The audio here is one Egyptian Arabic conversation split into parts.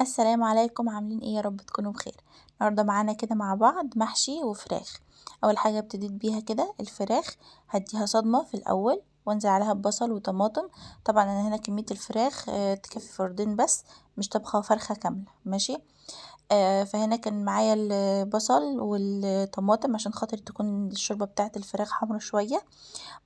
السلام عليكم، عاملين ايه؟ يا رب تكونوا بخير. النهارده معانا كده مع بعض محشي وفراخ. اول حاجة ابتديت بيها كده الفراخ، هديها صدمة في الاول وانزل عليها ببصل وطماطم. طبعا انا هنا كمية الفراخ تكفي فردين بس، مش طبخه فرخة كاملة، ماشي. فهنا كان معايا البصل والطماطم عشان خاطر تكون الشوربة بتاعه الفراخ حمرا شوية،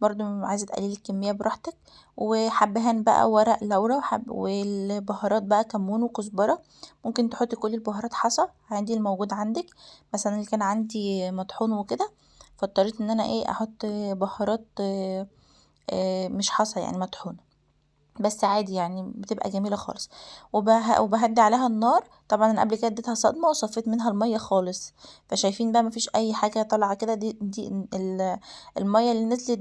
برضو عايزه تقللي الكمية براحتك. وحبهان بقى ورق لورا والبهارات بقى كمون وكزبره، ممكن تحطي كل البهارات حصى عادي الموجود عندك. مثلا اللي كان عندي مطحون وكده، فاضطريت ان انا احط بهارات مش حصى يعني مطحونه، بس عادي يعني بتبقى جميلة خالص. وبهدي عليها النار. طبعا انا قبل كده اديتها صدمة وصفيت منها المية خالص، فشايفين بقى مفيش اي حاجة طالعه كده. دي المية اللي نزلت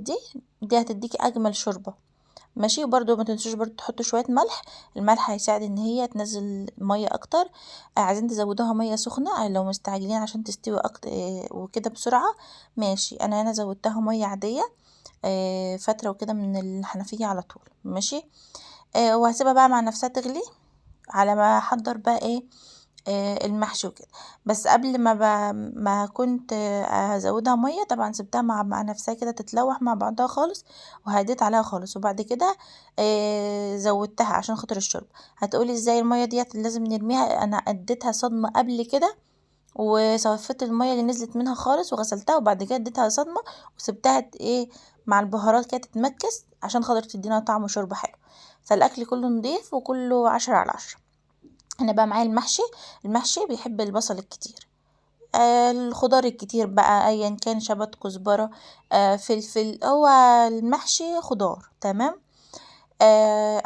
دي هتديكي اجمل شوربة، ماشي. وبرده ما تنسوش برده تحطوا شوية ملح، الملح هيساعد ان هي تنزل مية اكتر. عايزين تزودوها مية سخنة لو مستعجلين عشان تستوي اكتر وكده بسرعة، ماشي. انا هنا زودتها مية عادية فترة وكده من الحنفية على طول، ماشي. وهسيبها بقى مع نفسها تغلي على ما احضر بقى المحشي وكده. بس قبل ما كنت هزودها مية، طبعا سبتها مع نفسها كده تتلوح مع بعضها خالص، وهديت عليها خالص. وبعد كده زودتها عشان خاطر الشوربة. هتقولي ازاي المية ديت لازم نرميها؟ انا اديتها صدمة قبل كده وصفيت المية اللي نزلت منها خالص وغسلتها، وبعد كده اديتها صدمة وسبتها مع البهارات كده تتمكس عشان خاطر تدينا طعم شوربة حلو. فالاكل كله نضيف وكله 10 على 10. انا بقى معايا المحشي. المحشي بيحب البصل الكتير، الخضار الكتير بقى ايا كان، شبت، كزبره، فلفل، هو المحشي خضار، تمام.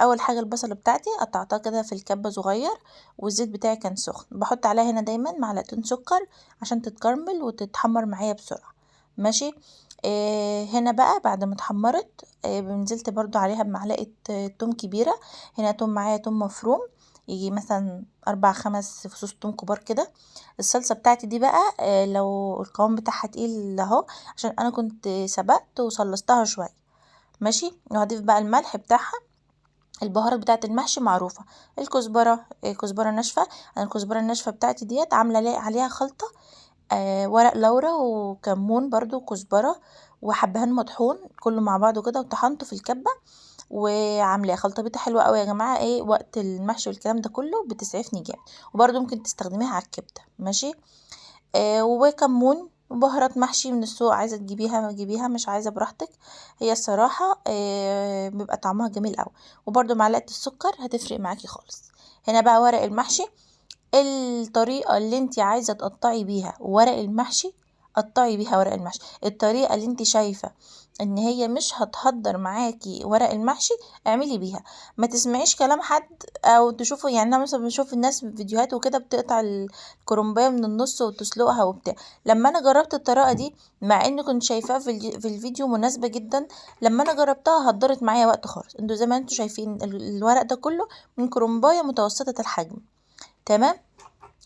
اول حاجة البصله بتاعتي قطعتها كده في الكبه صغير، والزيت بتاعي كان سخن. بحط عليها هنا دايما معلقتين سكر عشان تتكرمل وتتحمر معايا بسرعة، ماشي. هنا بقى بعد ما اتحمرت، نزلت برضو عليها بمعلقه توم كبيرة. هنا توم معايا، توم مفروم، يجي مثلا 4-5 فصوص توم كبار كده. الصلصه بتاعتي دي بقى لو القوام بتاعها تقيل اهو، عشان انا كنت سبقت وصلصتها شوية، ماشي. وهضيف بقى الملح بتاعها. البهارات بتاعت المحشي معروفة، الكزبره، كزبره ناشفة. انا الكزبره الناشفه بتاعتي ديت عامله عليها خلطه، ورق لورا وكمون برضو وكزبره وحبهان مطحون كله مع بعضه كده، وطحنته في الكبه وعاملاه خلطه بيضة حلوة قوي يا جماعة. وقت المحشي والكلام ده كله بتسعفني جامد، وبرضو ممكن تستخدميها على الكبده، ماشي. وكمون وبهارات محشي من السوق، عايزه تجيبيها جيبيها، مش عايزه براحتك. هي الصراحة بيبقى طعمها جميل قوي. وبرضو معلقه السكر هتفرق معاكي خالص. هنا بقى ورق المحشي، الطريقة اللي انت عايزه تقطعي بيها ورق المحشي قطعي بيها ورق المحشي. الطريقة اللي انت شايفه ان هي مش هتهدر معاكي ورق المحشي اعملي بيها، ما تسمعيش كلام حد او تشوفوا. انا مثلا بشوف الناس في فيديوهات وكده بتقطع الكرنبايه من النص وتسلقها وبتاع. لما انا جربت الطريقة دي، مع ان كنت شايفاها في الفيديو مناسبة جدا، لما انا جربتها هدرت معايا وقت خالص. انتوا زي ما انتوا شايفين الورق ده كله من كرنبايه متوسطه الحجم، تمام.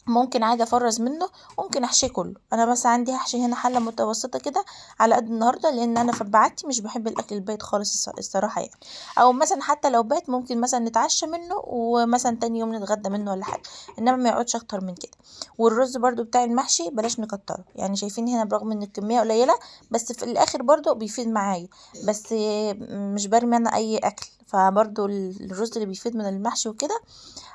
ممكن عادي افرز منه، ممكن احشيه كله. انا بس عندي هحشي هنا حله متوسطه كده على قد النهارده، لان انا في بعتي مش بحب الاكل البايت خالص الصراحة يعني. او مثلا حتى لو بات ممكن مثلا نتعشى منه ومثلا تاني يوم نتغدى منه ولا حاجة، انما ما يقعدش اكتر من كده. والرز برده بتاع المحشي بلاش نكتره، شايفين هنا برغم ان الكمية قليله بس في الاخر برده بيفيد معايا، بس مش برمي انا اي اكل. فبرده الرز اللي بيفيد من المحشي وكده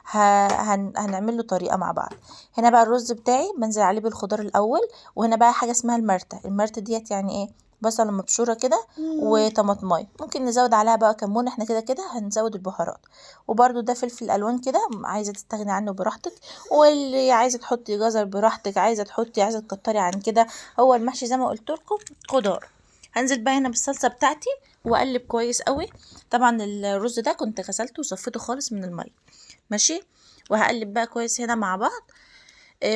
هنعمل له طريقه مع بعض. هنا بقى الرز بتاعي بنزل عليه بالخضار الاول. وهنا بقى حاجة اسمها المرته. المرته ديت يعني ايه؟ بصله مبشوره كده وطماطمايه، ممكن نزود عليها بقى كمون، احنا كده كده هنزود البهارات. وبرده ده فلفل الوان كده، عايزه تستغني عنه براحتك، واللي عايزه تحطي جزر براحتك، عايزه تكتري عن كده. هو المحشي زي ما قلت لكم خضار. هنزل بقى هنا بالصلصه بتاعتي واقلب كويس قوي. طبعا الرز ده كنت غسلته وصفيته خالص من المية، ماشي. وهقلب بقى كويس هنا مع بعض.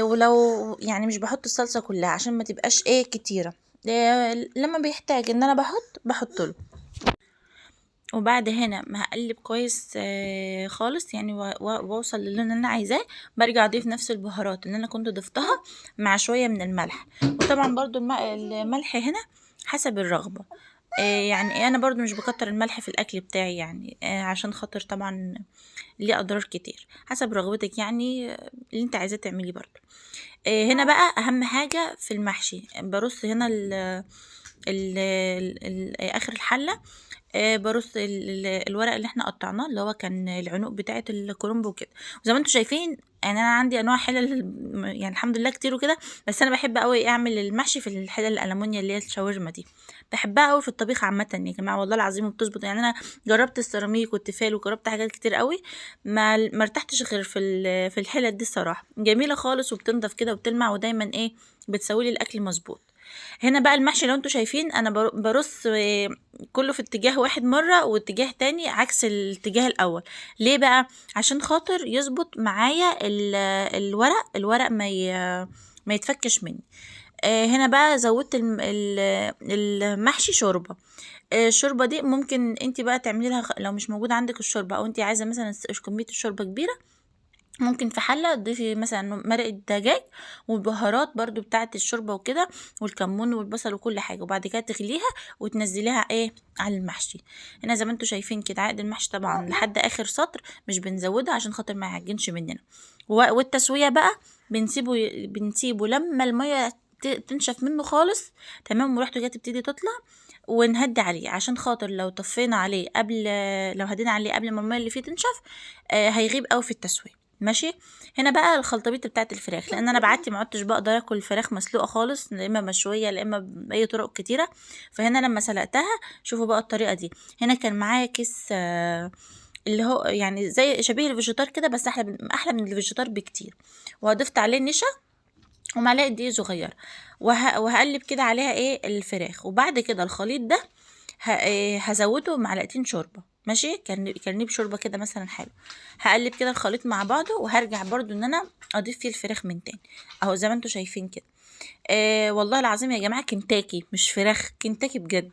ولو مش بحط الصلصه كلها عشان ما تبقاش كتيرة، لما بيحتاج ان انا بحط له. وبعد هنا ما هقلب كويس خالص واوصل للون اللي انا عايزاه، برجع اضيف نفس البهارات اللي انا كنت ضفتها مع شوية من الملح. وطبعا برضو الملح هنا حسب الرغبة. يعني انا برضو مش بكتر الملح في الاكل بتاعي يعني، عشان خاطر طبعا ليه اضرار كتير، حسب رغبتك يعني اللي انت عايزاه تعمليه برضو. هنا بقى اهم حاجة في المحشي، برص هنا ال ال ال اخر الحلة، برص الورق اللي احنا قطعناه اللي هو كان العنق بتاعه الكرنب وكده. وزي ما انتم شايفين يعني انا عندي انواع حلل يعني الحمد لله كتير وكده، بس انا بحب قوي اعمل المحشي في الحلل الالمونيا اللي هي الشاورما دي، بحبها قوي في الطبيخ عامة يا جماعة والله العظيم وبتظبط. يعني انا جربت السيراميك والتيفال وجربت حاجات كتير قوي، ما ارتحتش غير في الحلل دي الصراحة، جميلة خالص وبتنضف كده وبتلمع، ودايما ايه بتسوي لي الاكل مظبوط. هنا بقى المحشي لو انتوا شايفين انا برص كله في اتجاه واحد مرة واتجاه تاني عكس الاتجاه الاول. ليه بقى؟ عشان خاطر يظبط معايا الورق ما يتفكش مني. هنا بقى زودت المحشي شوربة. الشوربة دي ممكن انت بقى تعملي لها لو مش موجود عندك الشوربة، او انت عايزة مثلا كمية الشوربة كبيرة، ممكن في حلة تضيفي مثلا مرقة دجاج والبهارات برضو بتاعة الشوربة وكده، والكمون والبصل وكل حاجة، وبعد كده تغليها وتنزليها ايه على المحشي. هنا زي ما انتوا شايفين كده عقد المحشي طبعا لحد اخر سطر، مش بنزوده عشان خاطر ما يعجنش مننا. والتسوية بقى بنسيبه لما المية تنشف منه خالص، تمام، وريحته كده تبتدي تطلع، ونهدي عليه عشان خاطر لو طفينا عليه قبل، لو هدينا عليه قبل ما المية اللي فيه تنشف، هيغيب قوي في التسوية. ماشي. هنا بقى الخلطبيط بتاعت الفراخ، لان انا بعتي ما عدتش بقدر اكل الفراخ مسلوقة خالص، لا اما مشوية لا اما باي طرق كتيرة. فهنا لما سلقتها شوفوا بقى الطريقة دي. هنا كان معايا كيس، اللي هو يعني زي شبيه الفيجيتار كده، بس احلى من الفيجيتار بكتير، وضفت عليه نشا ومعلقة دقيق صغيرة، وهقلب كده عليها ايه الفراخ. وبعد كده الخليط ده هزوده معلقتين شوربة، ماشي، كرنيب شوربة كده مثلا حلو. هقلب كده الخليط مع بعضه، وهرجع برضو ان انا اضيف فيه الفراخ من تاني اهو زي ما انتوا شايفين كده. والله العظيم يا جماعة كنتاكي مش فراخ، كنتاكي بجد،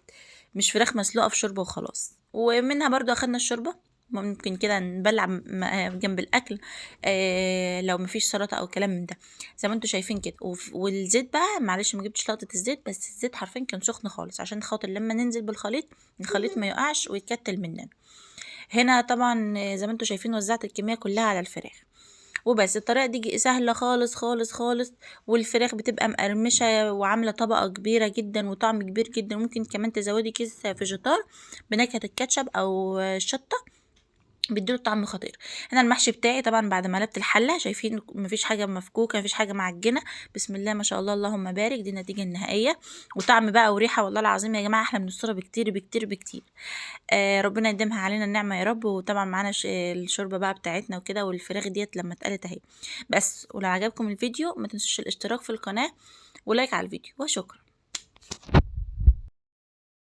مش فراخ مسلوقة في شوربة وخلاص. ومنها برضو اخدنا الشوربة، ممكن كده نبلع جنب الاكل، لو مفيش سلطة او كلام من ده زي ما انتوا شايفين كده. والزيت بقى معلش ما جبتش لقطة الزيت، بس الزيت حرفيا كان سخن خالص عشان خاطر لما ننزل بالخليط الخليط ما يقعش ويتكتل مننا. هنا طبعا زي ما انتوا شايفين وزعت الكمية كلها على الفراخ وبس. الطريقة دي سهلة خالص خالص خالص، والفراخ بتبقى مقرمشه وعامله طبقه كبيرة جدا وطعم كبير جدا. ممكن كمان تزودي كيس فيجيتار بنكهه الكاتشب او الشطه، بيديله طعم خطير. هنا المحشي بتاعي طبعا بعد ما قلبت الحلة شايفين مفيش حاجة مفكوكه، مفيش حاجة معجنه، بسم الله ما شاء الله اللهم بارك. دي النتيجة النهائية، وطعم بقى وريحه والله العظيم يا جماعة احلى من الصورة بكتير بكتير بكتير. ربنا يديمها علينا النعمة يا رب. وطبعا معانا الشوربة بقى بتاعتنا وكده، والفراخ ديت لما اتقلت اهي بس. ولو عجبكم الفيديو ما تنسوش الاشتراك في القناة ولايك على الفيديو، وشكرا.